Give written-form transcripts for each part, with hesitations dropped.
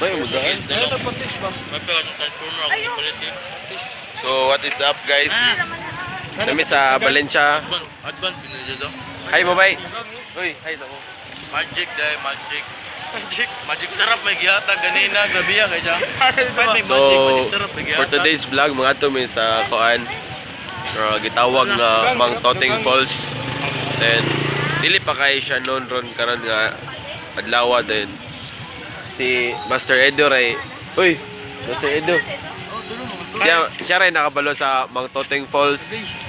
Bay mo daan. Ano patis ba? May pera sa transformer ako palit eh. So what is up, guys? Nami sa Valencia. Advance, advance pinadya daw. Hi mo bay. Uy, hi mo. Magic dahil magic. Magic. Magic sarap may gihatag ganina, grabe ya kay siya. Kahit may So magic, magic sarap may gihatag. for today's vlog mga to mi sa kuan gitawag nga Mang Toting Falls. Then dili pa kay siya noon ron karon nga adlaw then si Master Edo ray. Uy, Master Edo. Siya ray nakabalo sa Mang Toting Falls.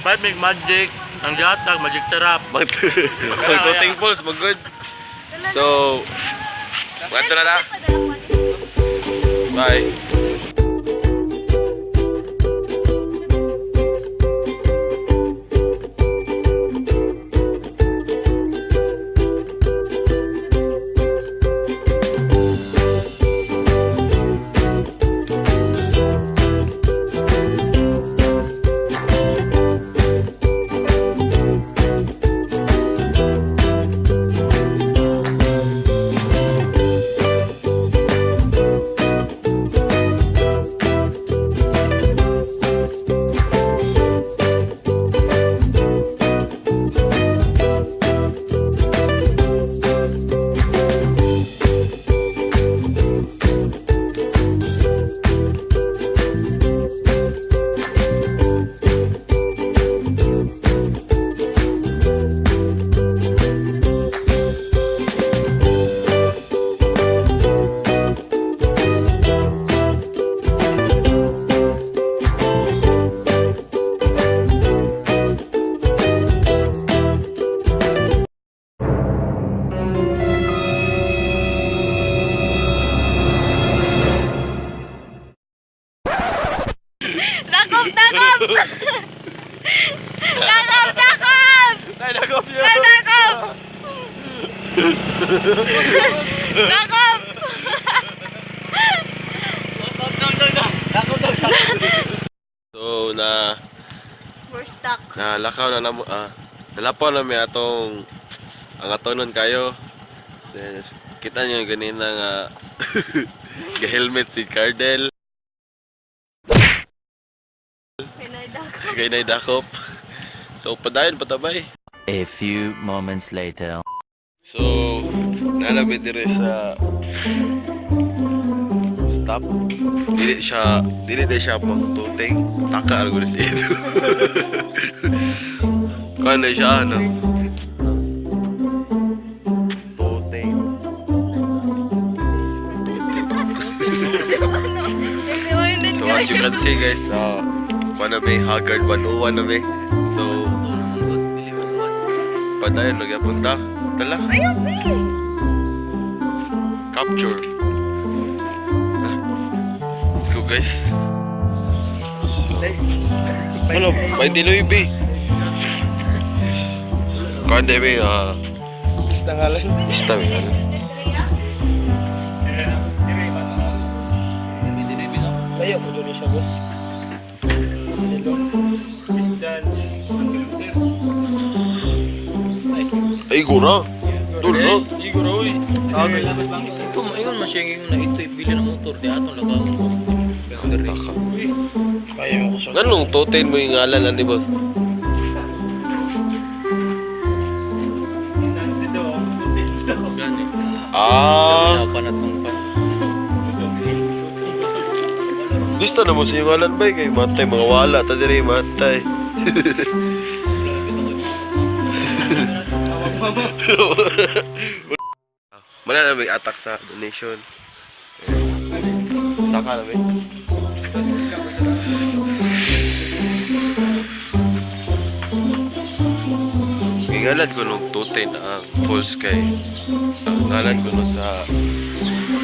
Kahit may magic, ang gihatag magic sarap. Mang Toting Falls, magod. So, mga na na. Bye. Dakop, dakop! Dakop, dakop! Ay, nagop yun. Ay, dakop! Dakop! So, na We're stuck. nalakaw na namo nalapaw na mi atong ang atonon kayo. Then, kita niyo ganina nga ga-helmet si Cardel Pinoy dakop. kay nay dakop. So padayon patabay. A few moments later. So nalabi dire sa stop. Dili siya pangtuting. Taka ra gud sa ito. Kuan na siya ano. Tuting. So as you can see, guys, kuan na may Haggard 101 na may. So padayon lagi punta. Tala. Ayun, babe! Capture. Let's go, guys. Ano? 29. Kuan de ah Basta ngalan. Basta may ano. Layo mo dyan siya, boss. Silo. Bisdan. Ay gura. Dulo. Igor, oy. Ito, ingon man siya ingon na ito ibili ng motor di atong lakaon ko. Taka. Kaya mo ko siya. Nganong toten mo yung ngalan ani boss? Gani. Ah, Pa na tong pa. gusto na mo sa yung ngalan ba kay matay mga wala ta diri matay. Wala na may attack sa donation. Saka na may. Gingalan ko nung tote na ang false kay ang ngalan ko no sa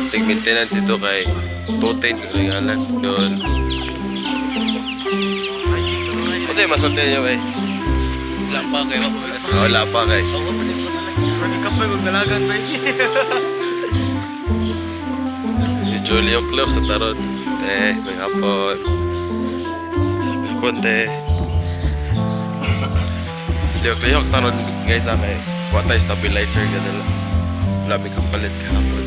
tig maintenance ito kay tote ko yung ngalan doon. Kasi masulti niyo eh. Wala pa kay Ah, wala pa kay. Kapag huwag dalagan ba? Si Julio Club sa taron. Eh, may hapon. Hapon, te. Lihok-lihok taron guys ah, kay. Kuha tayo stabilizer ganun lang. Wala may kapalit kahapon.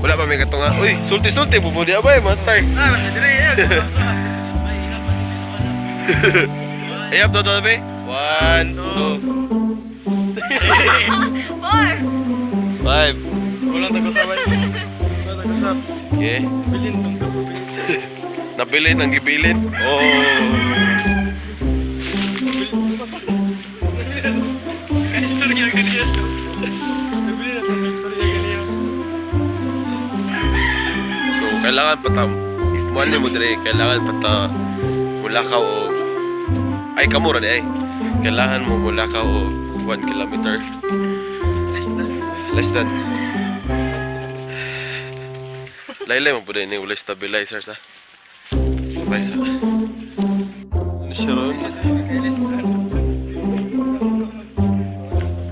Wala pa may katunga. Uy, sulti-sulti bubudi abay matay. Ah, dire eh. Ayap do do be. 1 2 Four! 5. Walang tag-usap ay. Walang tag-usap. Okay. Bilin tong tubig. Nabilin ang gibilin. Oh. Kay istorya ganiya siya. Nabilin na sa istorya ganiya. So kailangan pa ta if mo mo dire kailangan pa ta mulakaw o ay kamo ra di ay. Kailangan mo mulakaw o 1 kilometer Less than. less than. Laylay mo po din ni walay stabilizer sa. Sabay sa. Ano siya ron?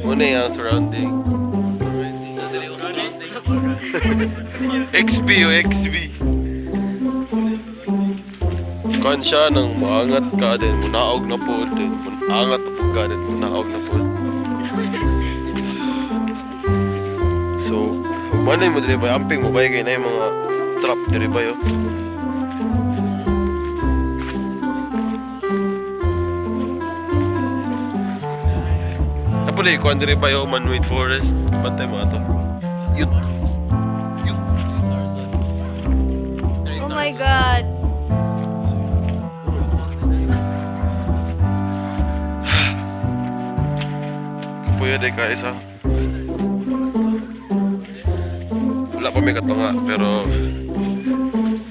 Muna yung surrounding. XB o XB. Kan siya nang maangat ka din, munaog na po din, munaangat na po ka din, munaog na po. So, manay mo diri ba amping mo ba kay na yung mga trap diri ba yo. Napuli kuan diri ba yo man-made forest. Bantay mga to. Yut. Yut. Oh my God! Kapuya day ka isa. Wala pa may katunga pero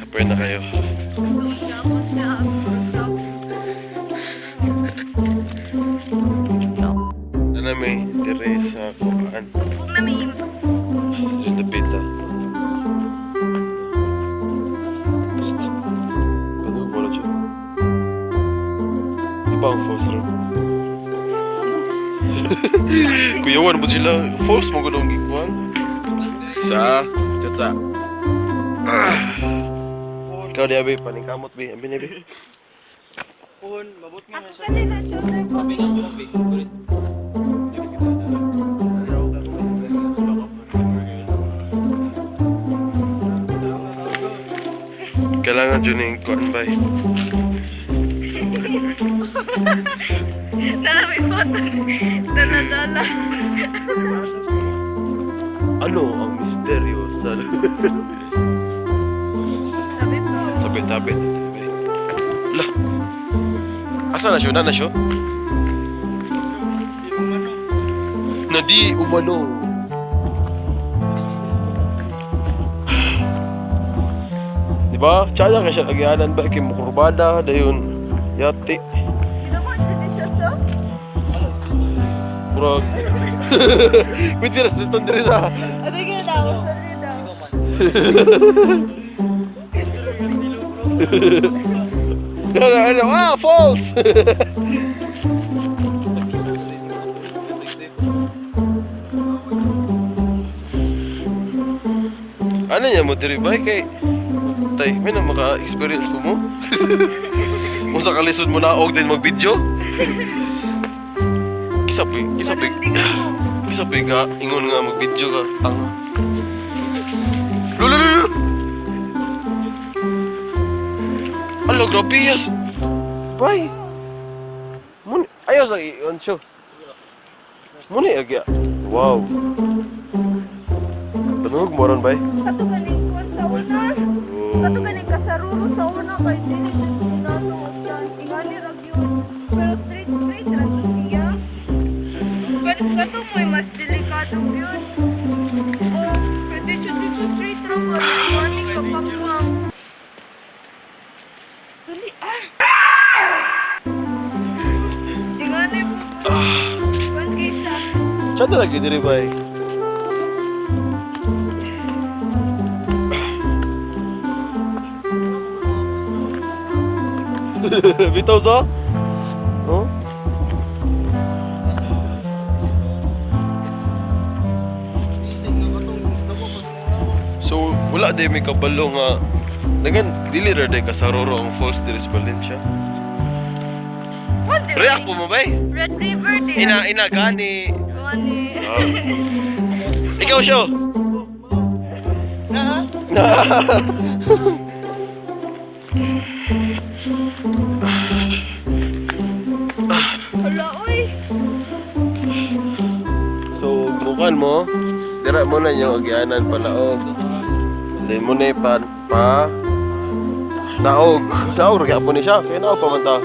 kapuya na kayo. So, ako siya. Ano may dire sa kuan. Tugpong na may im- Yung dapita. Ano ba siya? Di ba ang false ro? Kuyawan mo sila. False mo gudong gikuan. Sa, chutsa. Ah. Ikaw di abi, paningkamot bi, abi ni bi. Puhon, mabot nga Ako na siya. kanina, shoulder ko. Kailangan dyan yung kuan bay. Dala may photo. Dala, dala. Ano ang misteryo sa Sabi po. Tabi, tabi, tabi. Lah. Asa na siya? Na na siya? Na di umano. Di ba? Tsaya ka siya agyanan ba kay mukurbada dayon yati. Sino ko ang siya so? Murag. Pwede ra sa diri sa. Ano yung daw? Sorry daw. Ano ano ah false. Ano niya mo diri ba kay tay may na maka-experience po mo? Kung sa kalisod mo na og din mag-video. Kisa pa kisa pa kisa pa ka ingon nga mag-video ka tanga. Lolo lolo. Alo grabe yes. Bay. Mun ayaw sa i-on show. Muni agya. Wow. Tanog mo ron bay. Kato galing ko sa una. Kato galing kasaruro sa una kay dili jud ko nato sa tingali ra gyud. Pero straight straight ra jud siya. Kato mo'y mas delikado gyud. Oh, pwede jud dito straight ra ko. Mani ka pakwang. Dali ah. Tingali po. Kwan kay siya. Tsada lagi diri bay. Bitaw sa? Oh? So, wala day may kabalo nga Dagan, dili ra day kasaruro ang false diri sa Valencia. Kwan di React po mo bay? Red River di. Ina ina gani. Gani. Ah. Ikaw siya. Na. Hala, uy. So, mukan mo, dira mo na yung agianan palaog. Hindi mo na ipan pa naog. Naog ra gyapon ni siya. Kaya naog pa man ta.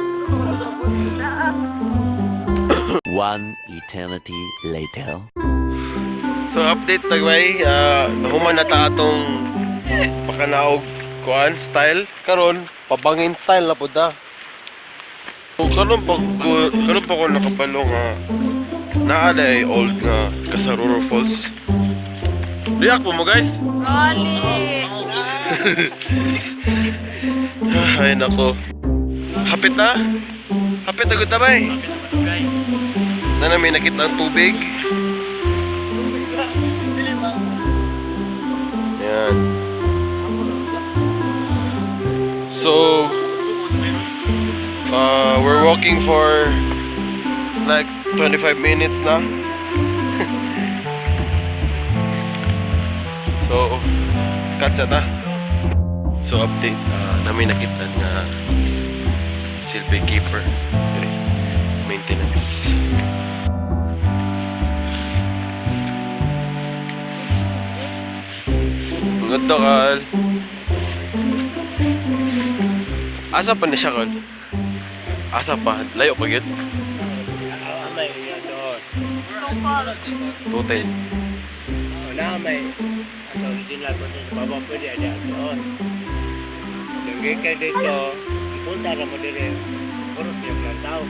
Naa. One eternity later. So update tagway, nahuman na ta atong pakanaog kuan style karon pabangin style na pud ta. So, karon pa ko nakabalo nga naa na ay old nga Kasaruro Falls. React po mo guys. Gani. Ay nako. Hapit na. Hapit na gud ta bay. Na na may nakita ang tubig. Ayan. So, we're walking for like 25 minutes na. So, katsa ta. So, update. Namin nakita nga silbi keeper. Okay. Maintenance. Ang ganda, Kal. Asa pa ni siya, Kal? Asa pa? Layo pa, gid? Amay niya doon. Tungkol. Total. Una may ang original ko sa baba pwede ada doon. Lagi ka dito, punta na mo dire. Puro siyang lang tao.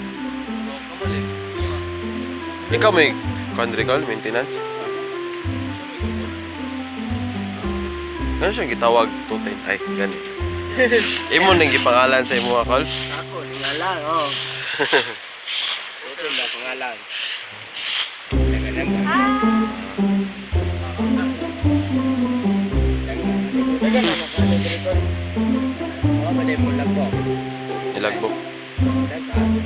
Ikaw may country call, maintenance? Ano siyang gitawag? Total. Ay, gani. Imo nang gipangalan sa imo, Kal? Ako, ngalan, oh. Ito na pangalan. Dagan Ah. Dagan na makaano dito. Oh, malay mo lang po. Nilagbok. Dagan.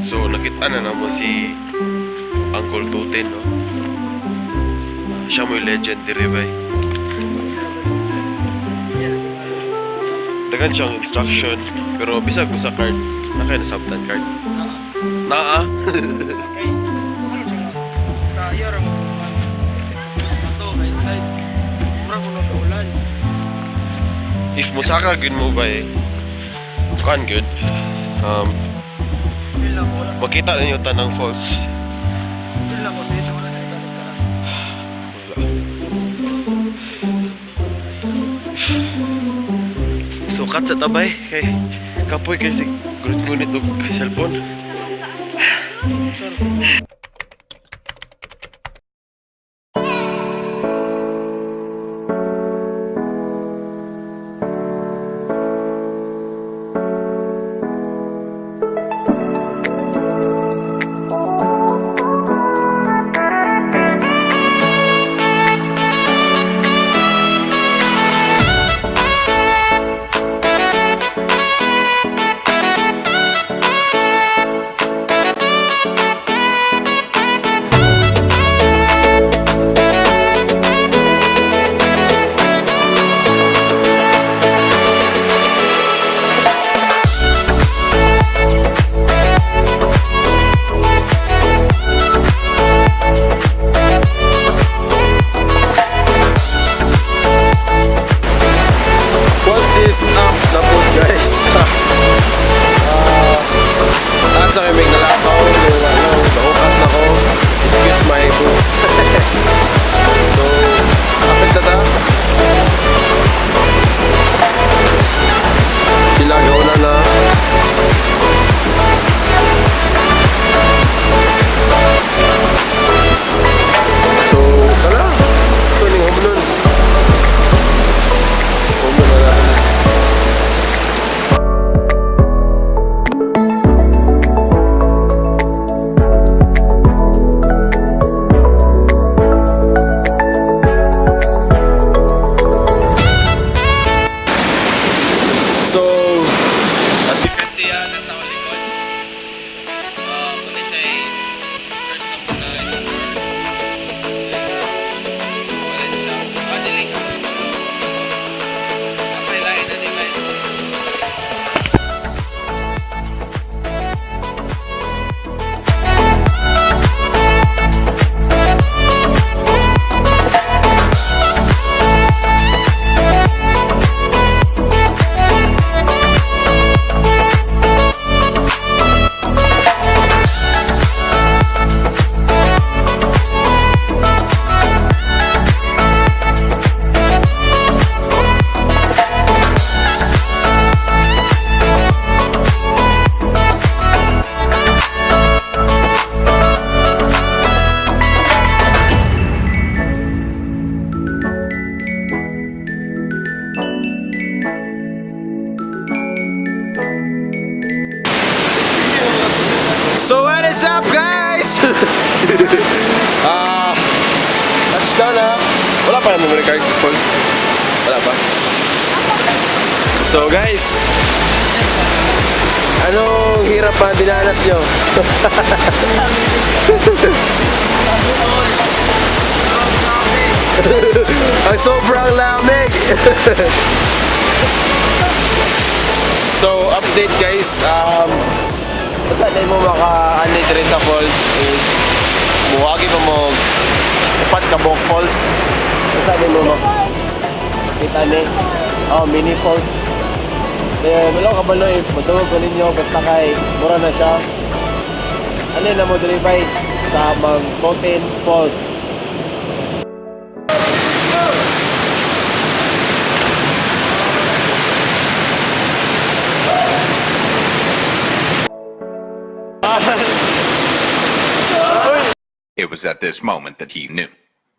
So, nakita na namo si Uncle Tuten, no? Siya mo'y legend diri bay. Dagan siyang instruction, pero bisag ko sa card, na kayo nasabtan card. Naa. Tayo ra mo. Ato kay slide. Mura ko nung ulan. If musaka gyud mo bay, kuan gyud. Feel na ko wala. Makita ninyo tanang falls. Feel na ko dito wala na ito sa So cut sa tabay kay kapoy kay si gunit-gunit og cellphone. memory card full? Wala pa. So guys, anong hirap pa dinanas nyo? Ang sobrang lamig! So update guys, basta na mo maka ano diri sa falls eh, muwagi pa mo upat ka buok falls. Basta na mo kita ni. Oh, mini falls. Eh, wala ko kabalo eh, matawag ko ninyo basta kay mura na siya. Ano na mo diri bay sa Mang Toten Falls. It was at this moment that he knew.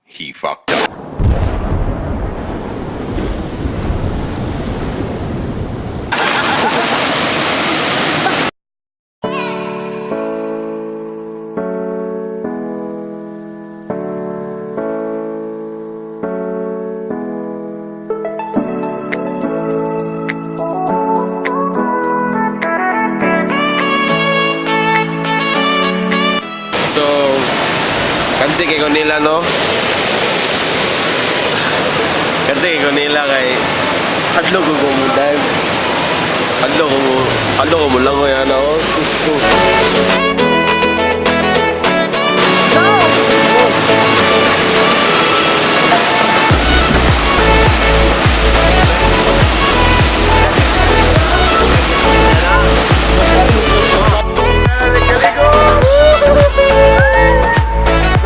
He fucked up. So, kansi kay ko nila, no? Kansi kay ko nila kay hadlo ko ko mo dive. Hadlo ko mo lang ko yan ako. Sus ko.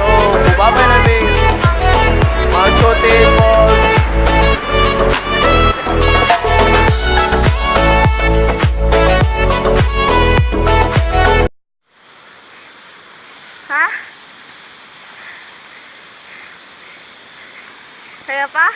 So, bumabay na ni Magkote Falls. Ha? Kaya pa?